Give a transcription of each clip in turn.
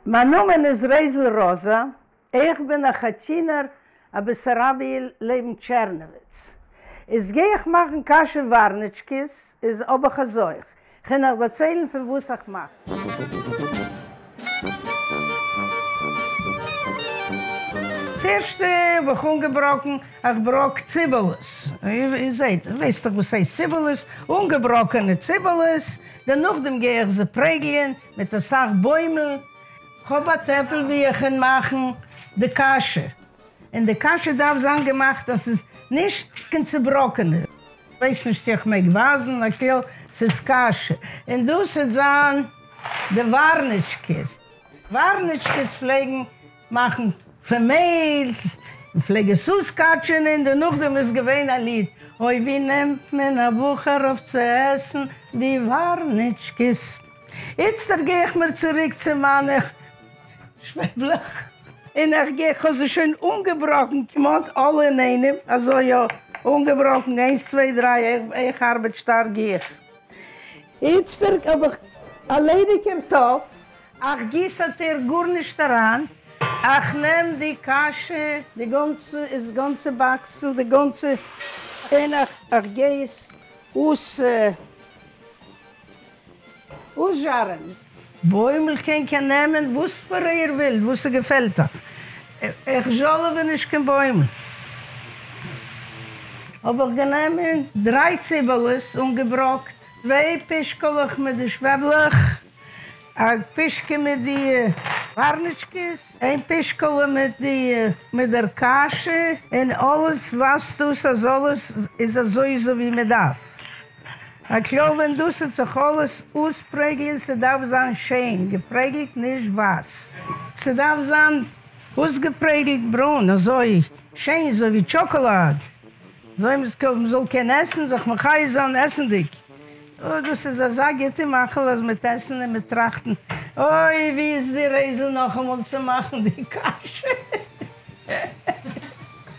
מיין נאמען איז רייזל ראזא, איך בין א כאטינער א בעסאראביער לעבן טשערנאוויץ. איז גיי איך מאכן קאשע ווארניטשקעס, איז האב איך אזוי, כ'קען אייך דערציילן פון וואס איך מאך. ס'ערשטע האב איך אנגעבראקן, איך בראק ציבעלעס, איר זעט, ווייסט דאך וואס הייסט ציבעלעס, אנגעבראקענע ציבעלעס, דערנאכדעם גיי איך זיי פרעגלען מיט אסאך בוימל, כ'האב א טעפל ווי איך קען מאכן די קאשע, און די קאשע דארף זיין געמאכט אז ס'איז נישט קיין צובראקענע, כ'ווייס נישט צו איך מעג ווייזן, אקעי ס'איז קאשע, און דאס וועט זיין די ווארניטשקעס, ווארניטשקעס פלעגן מאכן פון מעהל, מען פלעג עס אויסקאטשענען, דערנאכדעם איז געווען א ליד, אוי ווי נעמט מען א בחור אויף צו עסן די ווארניטשקעס. איצטער גיי איך מיר צוריק צו מיינע שוועבלעך, און איך גיי, כ'האב זיי שוין אנגעבראקן כמעט אלע אינאיינעם, אזוי יא, אנגעבראקן, איינס צוויי דריי, איך ארבעט שטארק גיך. איצטער האב איך א ליידיגער טאפ, איך גיס אטער גארנישט אריין, איך נעם די קאשע, די גאנצע, איז גאנצע באקסל, די גאנצע, און איך גיי עס אויס. אויסזשארען. בוימל קענט איר נעמען וואס פאר איר ווילט, וואס ס'געפעלט אייך. איך זשאלעווע נישט קיין בוימל. האב איך גענומען דריי ציבעלעס אנגעבראקט, צוויי פישקעלעך מיט די שוועבלעך, א פישקע מיט די ווארניטשקעס, איין פישקעלע מיט די מיט דער קאשע, און אלעס ווייזט אויס אז אלעס איז אזוי אזוי ווי מ'דארף. הכלל ווען דאס וועט זיך אלעס אויספרעגלען, ס'דארף זיין שיין געפרעגלט נישט ווייס, ס'דארף זיין אויסגעפרעגלט ברוין אזוי שיין אזוי ווי טשאקאלאד, אזוי מ'זאל קענען עסן זיך מחיה זיין עסנדיג, אוי דאס איז אזא גוטע מאכל אז מ'עט עסן און מ'עט טראכטן אוי ווי איז די רעזל נאכאמאל צו מאכן די קאשע.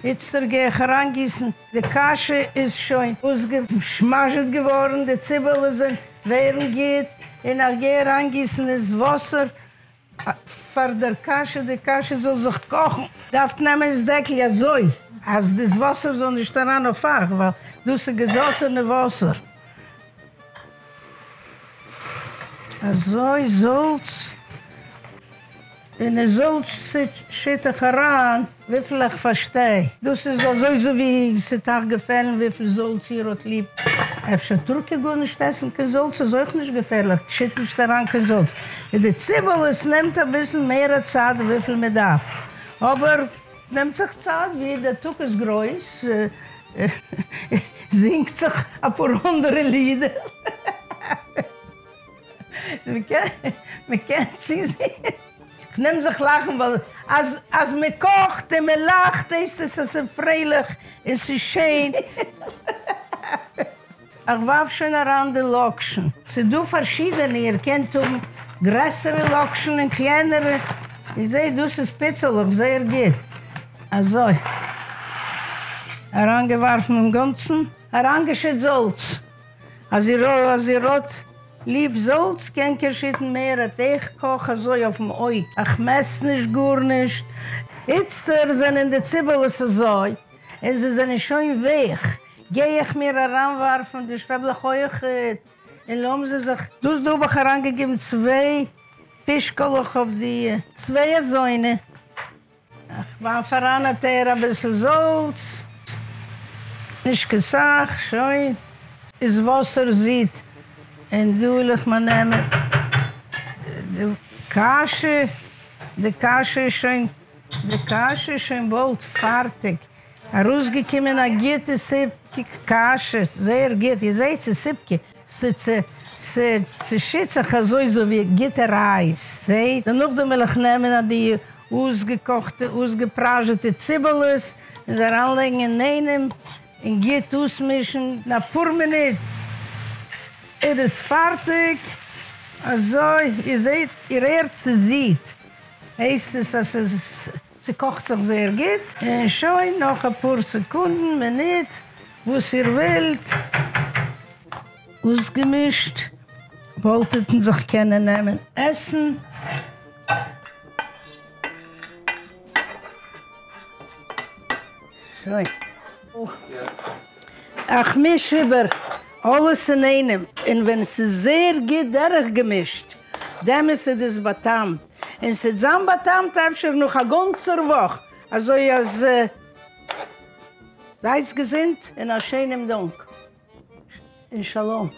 איצטער גיי איך אריינגיסן די קאשע איז שוין אויסגעשמאזשעט געווארן, די ציבעלעס זענען ווערן גוט, און איך גיי אריינגיסן עס וואסער פאר דער קאשע, די קאשע זאל זיך קאכן. דארפט נעמען עס דעקל אזוי אז דאס וואסער זאל נישט אריין אויף אייך, ווייל דאס איז געזאלטענע וואסער. אזוי זאלץ. און עס זאלץ שיט איך אריין וויפיל איך פארשטיי. דאס איז אזוי אזוי ווי ס'עט אייך געפעלן וויפיל זאלץ איר האט ליב. אפשר טאר איר גארנישט עסן קיין זאלץ איז אויך נישט געפערליך, שיט נישט אריין קיין זאלץ. און די ציבעלעס נעמט אביסל מער צייט וויפיל מען דארף, אבער נעמט זיך צייט ווי דער טאג איז גרויס זינגט זיך אפאר אנדערע לידער. מ'קען צוזעהן. כ'נעם זיך לאכן ווייל אז אז מ'קאכט און מ'לאכט הייסט עס אז ס'איז פרייליך און ס'איז שיין. איך ווארף שוין אריין די לאקשן. ס'איז דא פארשידענע, איר קענט האבן גרעסערע לאקשן און קלענערע. איר זעהט דאס איז פיצעלעך זייער גוט. אזוי. אריינגעווארפן אינגאנצן. אריינגעשיט זאלץ. אז איר אז איר האט ליב זאלץ קענט איר שיטן מער אט איך קאך אזוי אויפן אויג איך מעסט נישט גארנישט. איצטער זענען די ציבעלעס אזוי און זיי זענען שוין ווייך גיי איך מיר אריינווארפן די שוועבלעך אויכעט און לאמיר זיי זיך. דאס דא האב איך אריינגעגעבן צוויי פישקעלעך אויף די צוויי אזוינע. איך ווארף אריין אטער אביסל זאלץ, נישט קיין סאך, שוין. איז וואסער זידט און דא וויל איך מיר נעמען די קאשע, די קאשע איז שוין, די קאשע איז שוין באלד פארטיג, ארויסגעקומען א גוטע סיפקע קאשע, זייער גוט, איר זעהט ס'איז סיפקע, ס'צעשיט זיך אזוי אזוי ווי גוטע רייז, זעהט, דערנאכדעם וויל איך נעמען אט די אויסגעקאכטע אויסגעפראזשעטע ציבעלעס און זיי אריינלייגן אינאיינעם און גוט אויסמישן אין אפאר מינוט איז עס פארטיג, אזוי איר זעהט איר הערט ס'זידט הייסט עס אז ס'איז ס'קאכט זיך זייער גוט און שוין נאך אפאר סעקונדן מינוט וואס איר ווילט אויסגעמישט וואלט איר זיך קענען נעמען עסן. שוין. איך מיש איבער אלעס אינאיינעם, און ווען ס'איז זייער גוט דורכגעמישט, דעמאלס איז עס באטעמט, און ס'וועט זיין באטעמט אפשר נאך א גאנצער וואך, אזוי אז זייטס געזונט און א שענעם דאנק און שלום.